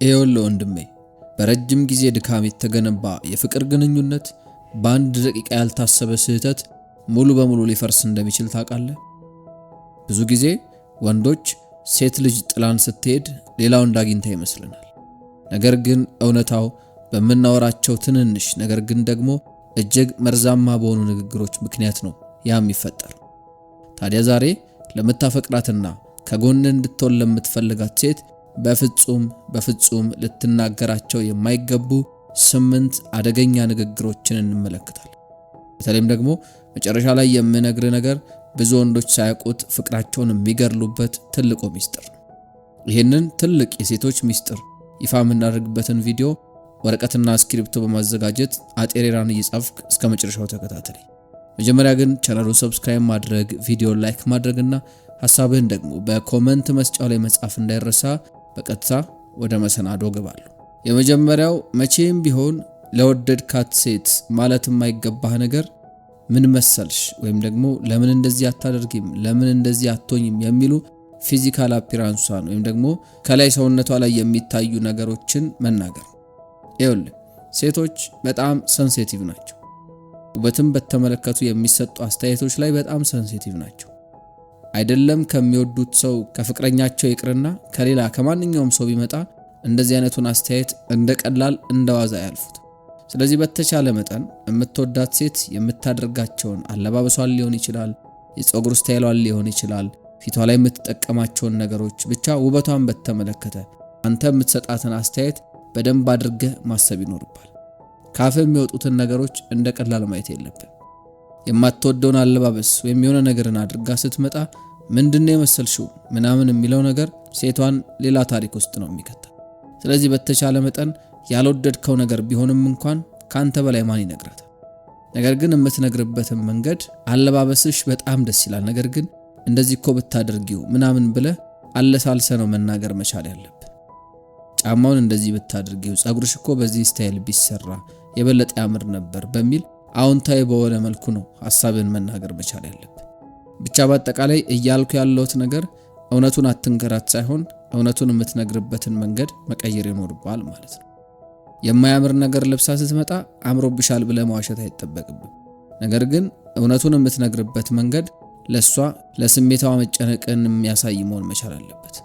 ይኸውልህ ወንድሜ፣ በረጅም ጊዜ ድካም የተገነባ የፍቅር ግንኙነት በአንድ ደቂቃ ያልታሰበ ስህተት ሙሉ በሙሉ ሊፈርስ እንደሚችል ታውቃለህ? ብዙ ጊዜ ወንዶች ሴት ልጅ ጥላን ስትሄድ ሌላ ወንድ አግኝታ ይመስለናል። ነገር ግን እውነታው በምናወራቸው ትንንሽ ነገር ግን ደግሞ እጅግ መርዛማ በሆኑ ንግግሮች ምክንያት ነው ያ የሚፈጠረው። ታዲያ ዛሬ ለምታፈቅራትና ከጎን እንድትሆን ለምትፈልጋት ሴት በፍጹም በፍጹም ልትናገራቸው የማይገቡ 8 አደገኛ ንግግሮችን እንመለከታለን። በተለይም ደግሞ መጨረሻ ላይ የምነግር ነገር ብዙ ወንዶች ሳያውቁት ፍቅራቸውን የሚገድሉበት ትልቁ ሚስጥር ነው። ይህንን ትልቅ የሴቶች ሚስጥር ይፋ የምናደርግበትን ቪዲዮ ወረቀትና እስክሪብቶ በማዘጋጀት አጤሬራን እየጻፍክ እስከ መጨረሻው ተከታተለኝ። መጀመሪያ ግን ቻናሉን subscribe ማድረግ፣ ቪዲዮ like ማድረግና ሐሳብህን ደግሞ በ comment መስጫው ላይ መጻፍ እንዳይረሳ። በቀጥታ ወደ መሰናዶ ገባለሁ። የመጀመሪያው መቼም ቢሆን ለወደድካት ሴት ማለት የማይገባህ ነገር ምን መሰልሽ ወይም ደግሞ ለምን እንደዚህ አታደርጊም፣ ለምን እንደዚህ አትሆኝም የሚሉ physical appearance ሷን ወይም ደግሞ ከላይ ሰውነቷ ላይ የሚታዩ ነገሮችን መናገር። ይኸውልህ ሴቶች በጣም sensitive ናቸው። ውበትን በተመለከቱ የሚሰጡ አስተያየቶች ላይ በጣም sensitive ናቸው። አይደለም ከሚወዱት ሰው ከፍቅረኛቸው ይቅርና ከሌላ ከማንኛውም ሰው ቢመጣ እንደዚህ አይነቱን አስተያየት እንደ ቀላል እንደ ዋዛ ያልፉት። ስለዚህ በተቻለ መጠን የምትወዳት ሴት የምታደርጋቸውን አለባበሷን ሊሆን ይችላል፣ የፀጉር style ሏን ሊሆን ይችላል፣ ፊቷ ላይ የምትጠቀማቸውን ነገሮች ብቻ ውበቷን በተመለከተ አንተ የምትሰጣትን አስተያየት በደንብ አድርገህ ማሰብ ይኖርብሃል። ካፍህ የሚወጡትን ነገሮች እንደ ቀላል ማየት የለብህም። የማትወደውን አለባበስ ወይም የሆነ ነገርን አድርጋ ስትመጣ ምንድነው የመሰልሽው ምናምን የሚለው ነገር ሴቷን ሌላ ታሪክ ውስጥ ነው የሚከተው። ስለዚህ በተቻለ መጠን ያልወደድከው ነገር ቢሆንም እንኳን ካንተ በላይ ማን ይነግራታል? ነገር ግን የምትነግርበትን መንገድ አለባበስሽ በጣም ደስ ይላል፣ ነገር ግን እንደዚህ እኮ ብታደርጊው ምናምን ብለህ አለሳልሰህ ነው መናገር መቻል ያለብህ። ጫማውን እንደዚህ ብታደርጊው፣ ፀጉርሽ እኮ በዚህ style ቢሰራ የበለጠ ያምር ነበር በሚል አዎንታዊ በሆነ መልኩ ነው ሐሳብን መናገር መቻል ያለብህ። ብቻ በአጠቃላይ እያልኩ ያለሁት ነገር እውነቱን አትንገራት ሳይሆን እውነቱን የምትነግርበትን መንገድ መቀየር ይኖርብሃል ማለት ነው። የማያምር ነገር ለብሳ ስትመጣ አምሮብሻል ብለህ መዋሸት አይጠበቅብህም። ነገር ግን እውነቱን የምትነግርበት መንገድ ለሷ ለስሜታዋ መጨነቅን የሚያሳይ መሆን መቻል አለበት።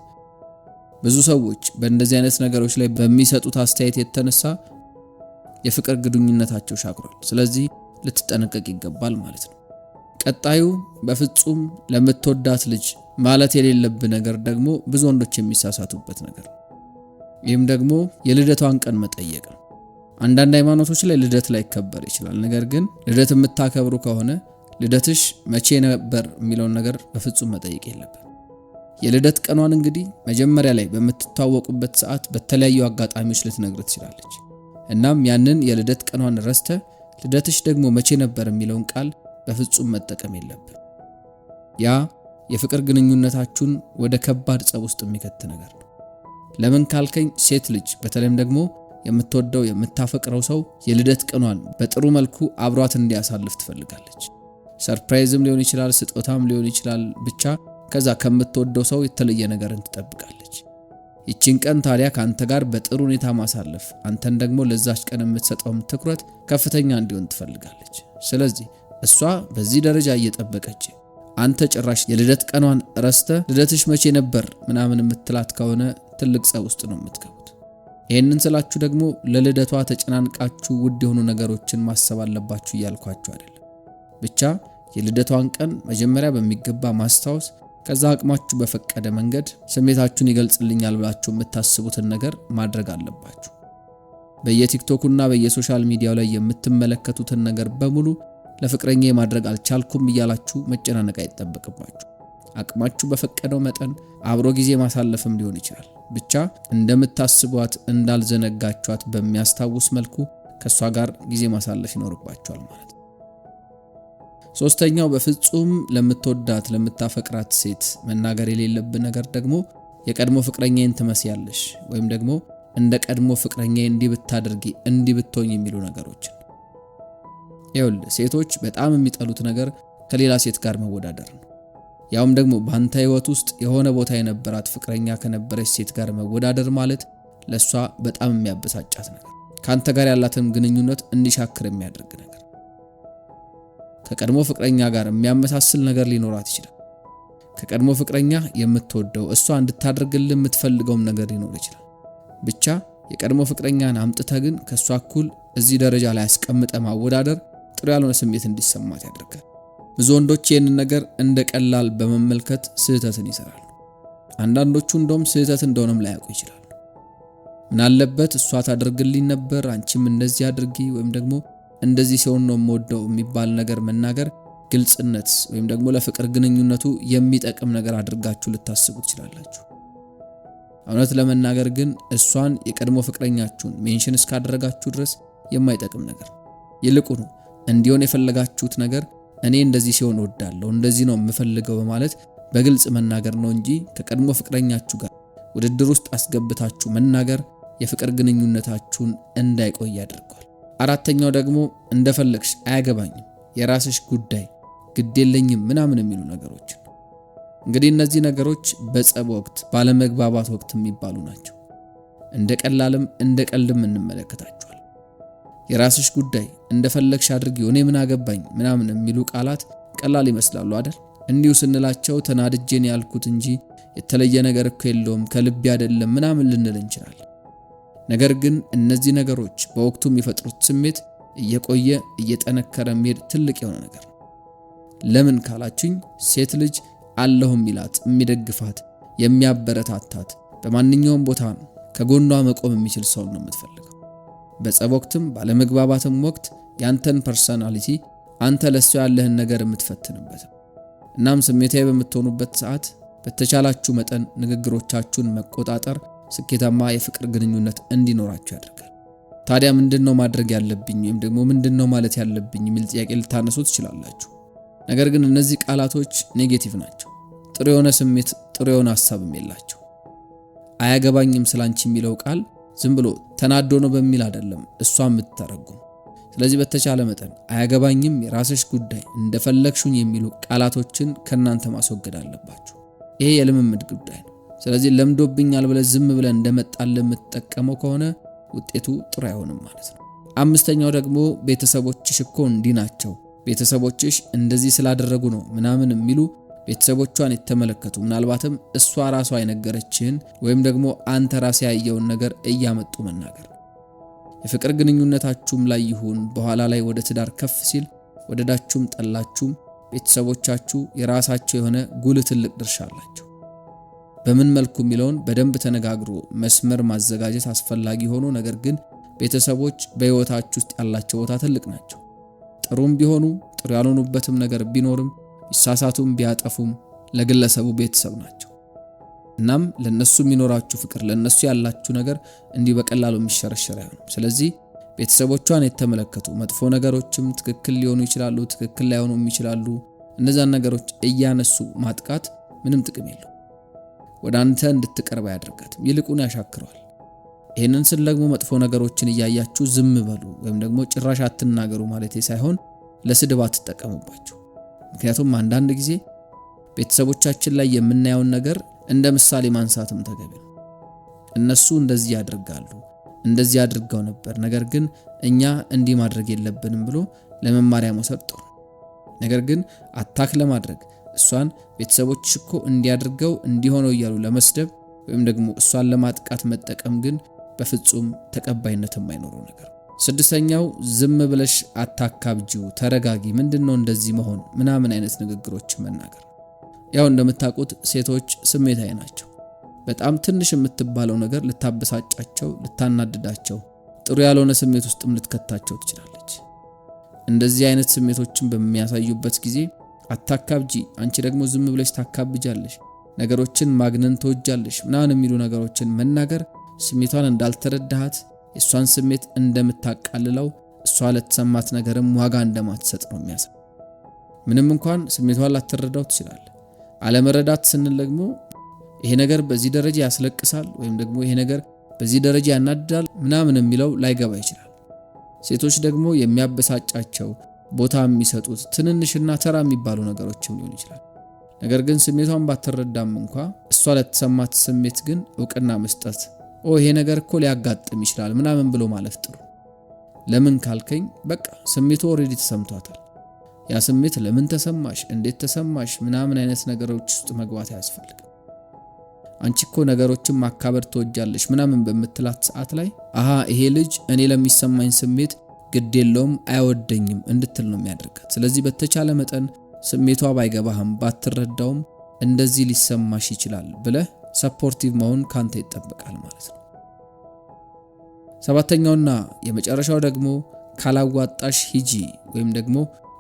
ብዙ ሰዎች በእንደዚህ አይነት ነገሮች ላይ በሚሰጡት አስተያየት የተነሳ የፍቅር ግንኙነታቸው ሻክሯል። ስለዚህ ልትጠነቀቅ ይገባል ማለት ነው። ቀጣዩ በፍጹም ለምትወዳት ልጅ ማለት የሌለብህ ነገር ደግሞ ብዙ ወንዶች የሚሳሳቱበት ነገር ነው። ይህም ደግሞ የልደቷን ቀን መጠየቅ ነው። አንዳንድ ሃይማኖቶች ላይ ልደት ላይከበር ይችላል። ነገር ግን ልደት የምታከብሩ ከሆነ ልደትሽ መቼ ነበር የሚለውን ነገር በፍጹም መጠየቅ የለብህም። የልደት ቀኗን እንግዲህ መጀመሪያ ላይ በምትተዋወቁበት ሰዓት በተለያዩ አጋጣሚዎች ልትነግር ትችላለች። እናም ያንን የልደት ቀኗን ረስተህ ልደትሽ ደግሞ መቼ ነበር የሚለውን ቃል በፍጹም መጠቀም የለብህም። ያ የፍቅር ግንኙነታችሁን ወደ ከባድ ጸብ ውስጥ የሚከት ነገር ነው። ለምን ካልከኝ ሴት ልጅ በተለይም ደግሞ የምትወደው የምታፈቅረው ሰው የልደት ቀኗን በጥሩ መልኩ አብሯት እንዲያሳልፍ ትፈልጋለች። surprise ም ሊሆን ይችላል፣ ስጦታም ሊሆን ይችላል። ብቻ ከዛ ከምትወደው ሰው የተለየ ነገርን ትጠብቃለች። ይቺን ቀን ታዲያ ካንተ ጋር በጥሩ ሁኔታ ማሳለፍ አንተን ደግሞ ለዛች ቀን የምትሰጠውም ትኩረት ከፍተኛ እንዲሆን ትፈልጋለች። ስለዚህ እሷ በዚህ ደረጃ እየጠበቀች አንተ ጭራሽ የልደት ቀኗን ረስተህ ልደትሽ መቼ ነበር ምናምን የምትላት ከሆነ ትልቅ ጸብ ውስጥ ነው የምትገቡት። ይሄንን ስላችሁ ደግሞ ለልደቷ ተጨናንቃችሁ ውድ የሆኑ ነገሮችን ማሰብ አለባችሁ እያልኳችሁ አይደለም። ብቻ የልደቷን ቀን መጀመሪያ በሚገባ ማስታወስ፣ ከዛ አቅማችሁ በፈቀደ መንገድ ስሜታችሁን ይገልጽልኛል ብላችሁ የምታስቡትን ነገር ማድረግ አለባችሁ። በየቲክቶኩና በየ social media ው ላይ የምትመለከቱትን ነገር በሙሉ ለፍቅረኛዬ ማድረግ አልቻልኩም እያላችሁ መጨናነቅ አይጠበቅባችሁ። አቅማችሁ በፈቀደው መጠን አብሮ ጊዜ ማሳለፍም ሊሆን ይችላል። ብቻ እንደምታስቧት እንዳልዘነጋችኋት በሚያስታውስ መልኩ ከሷ ጋር ጊዜ ማሳለፍ ይኖርባችኋል ማለት ነው። ሶስተኛው በፍጹም ለምትወዳት ለምታፈቅራት ሴት መናገር የሌለብህ ነገር ደግሞ የቀድሞ ፍቅረኛዬን ትመስያለሽ ወይም ደግሞ እንደ ቀድሞ ፍቅረኛዬ እንዲህ ብታደርጊ እንዲህ ብትሆኝ የሚሉ ነገሮችን። ይኸውልህ ሴቶች በጣም የሚጠሉት ነገር ከሌላ ሴት ጋር መወዳደር ነው። ያውም ደግሞ በአንተ ህይወት ውስጥ የሆነ ቦታ የነበራት ፍቅረኛ ከነበረች ሴት ጋር መወዳደር ማለት ለእሷ በጣም የሚያበሳጫት ነገር፣ ከአንተ ጋር ያላትን ግንኙነት እንዲሻክር የሚያደርግ ነገር፣ ከቀድሞ ፍቅረኛ ጋር የሚያመሳስል ነገር ሊኖራት ይችላል። ከቀድሞ ፍቅረኛ የምትወደው እሷ እንድታደርግልህ የምትፈልገውም ነገር ሊኖር ይችላል። ብቻ የቀድሞ ፍቅረኛን አምጥተህ ግን ከእሷ እኩል እዚህ ደረጃ ላይ አስቀምጠ ማወዳደር ጥሩ ያልሆነ ስሜት እንዲሰማት ያደርጋል። ብዙ ወንዶች ይህንን ነገር እንደ ቀላል በመመልከት ስህተትን ይሰራሉ። አንዳንዶቹ እንደውም ስህተት እንደሆነም ላያውቁ ይችላሉ። ምናለበት እሷ ታደርግልኝ ነበር፣ አንቺም እንደዚህ አድርጊ፣ ወይም ደግሞ እንደዚህ ሲሆን ነው የምወደው የሚባል ነገር መናገር ግልጽነት ወይም ደግሞ ለፍቅር ግንኙነቱ የሚጠቅም ነገር አድርጋችሁ ልታስቡ ትችላላችሁ። እውነት ለመናገር ግን እሷን የቀድሞ ፍቅረኛችሁን mention እስካደረጋችሁ ድረስ የማይጠቅም ነገር፣ ይልቁኑ እንዲሆን የፈለጋችሁት ነገር እኔ እንደዚህ ሲሆን እወዳለሁ፣ እንደዚህ ነው የምፈልገው በማለት በግልጽ መናገር ነው እንጂ ከቀድሞ ፍቅረኛችሁ ጋር ውድድር ውስጥ አስገብታችሁ መናገር የፍቅር ግንኙነታችሁን እንዳይቆይ ያደርገዋል። አራተኛው ደግሞ እንደፈለግሽ፣ አያገባኝም፣ የራስሽ ጉዳይ፣ ግድ የለኝም ምናምን የሚሉ ነገሮች። እንግዲህ እነዚህ ነገሮች በጸብ ወቅት፣ ባለመግባባት ወቅት የሚባሉ ናቸው። እንደ ቀላልም እንደ ቀልድም እንመለከታቸዋል። የራስሽ ጉዳይ፣ እንደፈለግሽ አድርጊው፣ እኔ ምን አገባኝ ምናምን የሚሉ ቃላት ቀላል ይመስላሉ አይደል? እንዲሁ ስንላቸው ተናድጄን ያልኩት እንጂ የተለየ ነገር እኮ የለውም፣ ከልቤ አይደለም ምናምን ልንል እንችላለን። ነገር ግን እነዚህ ነገሮች በወቅቱ የሚፈጥሩት ስሜት እየቆየ እየጠነከረ የሚሄድ ትልቅ የሆነ ነገር ነው። ለምን ካላችሁኝ ሴት ልጅ አለሁ የሚላት፣ የሚደግፋት፣ የሚያበረታታት፣ በማንኛውም ቦታ ከጎኗ መቆም የሚችል ሰው ነው የምትፈልገው። በጸብ ወቅትም ባለመግባባትም ወቅት ያንተን personality፣ አንተ ለሷ ያለህን ነገር የምትፈትንበት። እናም ስሜታዊ በምትሆኑበት ሰዓት በተቻላችሁ መጠን ንግግሮቻችሁን መቆጣጠር ስኬታማ የፍቅር ግንኙነት እንዲኖራችሁ ያደርጋል። ታዲያ ምንድነው ማድረግ ያለብኝ ወይም ደግሞ ምንድነው ማለት ያለብኝ የሚል ጥያቄ ልታነሱ ትችላላችሁ። ነገር ግን እነዚህ ቃላቶች negative ናቸው። ጥሩ የሆነ ስሜት፣ ጥሩ የሆነ ሀሳብም የላቸው። አያገባኝም ስላንቺ የሚለው ቃል ዝም ብሎ ተናዶ ነው በሚል አይደለም እሷ የምትተረጉም። ስለዚህ በተቻለ መጠን አያገባኝም፣ የራስሽ ጉዳይ፣ እንደፈለግሹኝ የሚሉ ቃላቶችን ከናንተ ማስወገድ አለባችሁ። ይሄ የልምምድ ጉዳይ ነው። ስለዚህ ለምዶብኛል ብለህ ዝም ብለህ እንደመጣልህ የምትጠቀመው ከሆነ ውጤቱ ጥሩ አይሆንም ማለት ነው። አምስተኛው ደግሞ ቤተሰቦችሽ እኮ እንዲህ ናቸው፣ ቤተሰቦችሽ እንደዚህ ስላደረጉ ነው ምናምን የሚሉ ቤተሰቦቿን የተመለከቱ፣ ምናልባትም እሷ ራሷ የነገረችህን ወይም ደግሞ አንተ ራስህ ያየውን ነገር እያመጡ መናገር። የፍቅር ግንኙነታችሁም ላይ ይሁን በኋላ ላይ ወደ ትዳር ከፍ ሲል ወደዳችሁም ጠላችሁም ቤተሰቦቻችሁ የራሳቸው የሆነ ጉልህ ትልቅ ድርሻ አላቸው። በምን መልኩ የሚለውን በደንብ ተነጋግሮ መስመር ማዘጋጀት አስፈላጊ ሆኖ፣ ነገር ግን ቤተሰቦች በህይወታችሁ ውስጥ ያላቸው ቦታ ትልቅ ናቸው። ጥሩም ቢሆኑ ጥሩ ያልሆኑበትም ነገር ቢኖርም፣ ቢሳሳቱም ቢያጠፉም ለግለሰቡ ቤተሰብ ናቸው። እናም ለነሱ የሚኖራችሁ ፍቅር፣ ለነሱ ያላችሁ ነገር እንዲህ በቀላሉ የሚሸረሸር አይሆንም። ስለዚህ ቤተሰቦቿን የተመለከቱ መጥፎ ነገሮችም ትክክል ሊሆኑ ይችላሉ፣ ትክክል ላይሆኑም ይችላሉ። እነዛን ነገሮች እያነሱ ማጥቃት ምንም ጥቅም የለውም። ወደ አንተ እንድትቀርብ አያደርጋትም፣ ይልቁን ያሻክረዋል። ይህንን ስል ደግሞ መጥፎ ነገሮችን እያያችሁ ዝም በሉ ወይም ደግሞ ጭራሽ አትናገሩ ማለቴ ሳይሆን ለስድብ አትጠቀሙባቸው። ምክንያቱም አንዳንድ ጊዜ ቤተሰቦቻችን ላይ የምናየውን ነገር እንደ ምሳሌ ማንሳትም ተገቢ ነው። እነሱ እንደዚህ ያደርጋሉ፣ እንደዚህ አድርገው ነበር፣ ነገር ግን እኛ እንዲህ ማድረግ የለብንም ብሎ ለመማሪያ መውሰድ ጥሩ። ነገር ግን attack ለማድረግ እሷን ቤተሰቦች እኮ እንዲያድርገው እንዲሆነው እያሉ ለመስደብ ወይም ደግሞ እሷን ለማጥቃት መጠቀም ግን በፍጹም ተቀባይነት የማይኖረው ነገር። ስድስተኛው ዝም ብለሽ አታካብጂው፣ ተረጋጊ፣ ምንድነው እንደዚህ መሆን ምናምን አይነት ንግግሮች መናገር። ያው እንደምታውቁት ሴቶች ስሜታዊ ናቸው። በጣም ትንሽ የምትባለው ነገር ልታበሳጫቸው፣ ልታናድዳቸው፣ ጥሩ ያልሆነ ስሜት ውስጥም ልትከታቸው ትችላለች። እንደዚህ አይነት ስሜቶችን በሚያሳዩበት ጊዜ አታካብጂ፣ አንቺ ደግሞ ዝም ብለሽ ታካብጃለሽ፣ ነገሮችን ማግነን ትወጃለሽ ምናምን የሚሉ ነገሮችን መናገር ስሜቷን እንዳልተረዳሃት፣ የእሷን ስሜት እንደምታቃልለው፣ እሷ ለተሰማት ነገርም ዋጋ እንደማትሰጥ ነው የሚያሳይ። ምንም እንኳን ስሜቷን ላትረዳው ትችላለህ። አለመረዳት ስንል ደግሞ ይሄ ነገር በዚህ ደረጃ ያስለቅሳል ወይም ደግሞ ይሄ ነገር በዚህ ደረጃ ያናድዳል ምናምን የሚለው ላይገባ ይችላል። ሴቶች ደግሞ የሚያበሳጫቸው ቦታ የሚሰጡት ትንንሽና ተራ የሚባሉ ነገሮችም ሊሆን ይችላል። ነገር ግን ስሜቷን ባትረዳም እንኳ እሷ ለተሰማት ስሜት ግን እውቅና መስጠት ኦ ይሄ ነገር እኮ ሊያጋጥም ይችላል ምናምን ብሎ ማለፍ ጥሩ። ለምን ካልከኝ በቃ ስሜቱ already ተሰምቷታል። ያ ስሜት ለምን ተሰማሽ፣ እንዴት ተሰማሽ ምናምን አይነት ነገሮች ውስጥ መግባት አያስፈልግም። አንቺ እኮ ነገሮችን ማካበድ ትወጃለሽ ምናምን በምትላት ሰዓት ላይ አሃ ይሄ ልጅ እኔ ለሚሰማኝ ስሜት ግድ የለውም አይወደኝም እንድትል ነው የሚያደርጋት። ስለዚህ በተቻለ መጠን ስሜቷ ባይገባህም ባትረዳውም እንደዚህ ሊሰማሽ ይችላል ብለህ supportive መሆን ካንተ ይጠበቃል ማለት ነው። ሰባተኛውና የመጨረሻው ደግሞ ካላዋጣሽ ሂጂ ወይም ደግሞ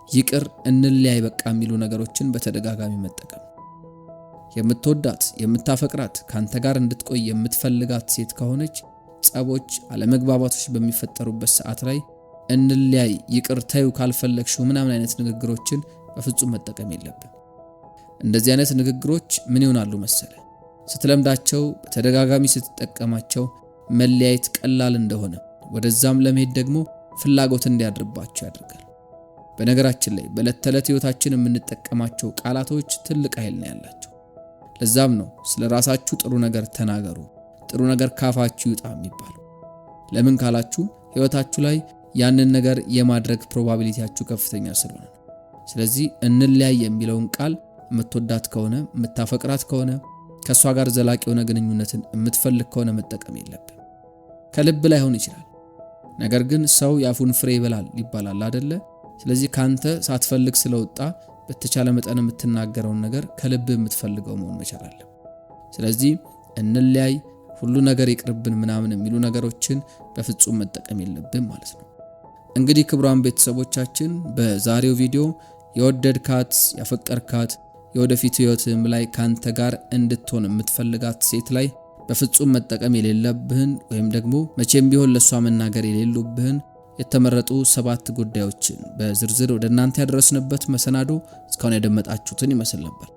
ይቅር እንለያይ በቃ የሚሉ ነገሮችን በተደጋጋሚ መጠቀም። የምትወዳት፣ የምታፈቅራት፣ ካንተ ጋር እንድትቆይ የምትፈልጋት ሴት ከሆነች ጸቦች፣ አለመግባባቶች በሚፈጠሩበት ሰዓት ላይ እንለያይ፣ ይቅር፣ ተይው ካልፈለግሽው ምናምን አይነት ንግግሮችን በፍጹም መጠቀም የለብን። እንደዚህ አይነት ንግግሮች ምን ይሆናሉ መሰለ፣ ስትለምዳቸው፣ በተደጋጋሚ ስትጠቀማቸው መለያየት ቀላል እንደሆነ ወደዛም ለመሄድ ደግሞ ፍላጎት እንዲያድርባቸው ያደርጋል። በነገራችን ላይ በዕለት ተዕለት ህይወታችን የምንጠቀማቸው ቃላቶች ትልቅ ኃይል ነው ያላቸው። ለዛም ነው ስለ ራሳችሁ ጥሩ ነገር ተናገሩ፣ ጥሩ ነገር ካፋችሁ ይውጣ የሚባለው። ለምን ካላችሁ ህይወታችሁ ላይ ያንን ነገር የማድረግ probability ያችሁ ከፍተኛ ስለሆነ ነው። ስለዚህ እንለያይ የሚለውን ቃል የምትወዳት ከሆነ፣ የምታፈቅራት ከሆነ፣ ከእሷ ጋር ዘላቂ የሆነ ግንኙነትን የምትፈልግ ከሆነ መጠቀም የለብን። ከልብ ላይሆን ይችላል፣ ነገር ግን ሰው የአፉን ፍሬ ይበላል ይባላል አደለ? ስለዚህ ካንተ ሳትፈልግ ስለወጣ በተቻለ መጠን የምትናገረውን ነገር ከልብ የምትፈልገው መሆን መቻል አለበት። ስለዚህ እንለያይ፣ ሁሉ ነገር ይቅርብን ምናምን የሚሉ ነገሮችን በፍጹም መጠቀም የለብን ማለት ነው። እንግዲህ ክቡራን ቤተሰቦቻችን በዛሬው ቪዲዮ የወደድካት፣ ያፈቀርካት፣ የወደፊት ህይወትም ላይ ካንተ ጋር እንድትሆን የምትፈልጋት ሴት ላይ በፍጹም መጠቀም የሌለብህን ወይም ደግሞ መቼም ቢሆን ለሷ መናገር የሌሉብህን የተመረጡ 7 ጉዳዮችን በዝርዝር ወደ እናንተ ያደረስንበት መሰናዶ እስካሁን ያደመጣችሁትን ይመስል ነበር።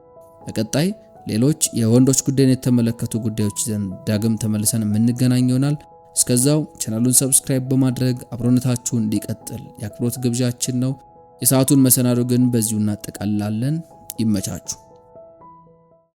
በቀጣይ ሌሎች የወንዶች ጉዳይን የተመለከቱ ጉዳዮች ይዘን ዳግም ተመልሰን የምንገናኝ ይሆናል። እስከዛው ቻናሉን subscribe በማድረግ አብሮነታችሁ እንዲቀጥል የአክብሮት ግብዣችን ነው። የሰዓቱን መሰናዶ ግን በዚሁ እናጠቃልላለን። ይመቻችሁ።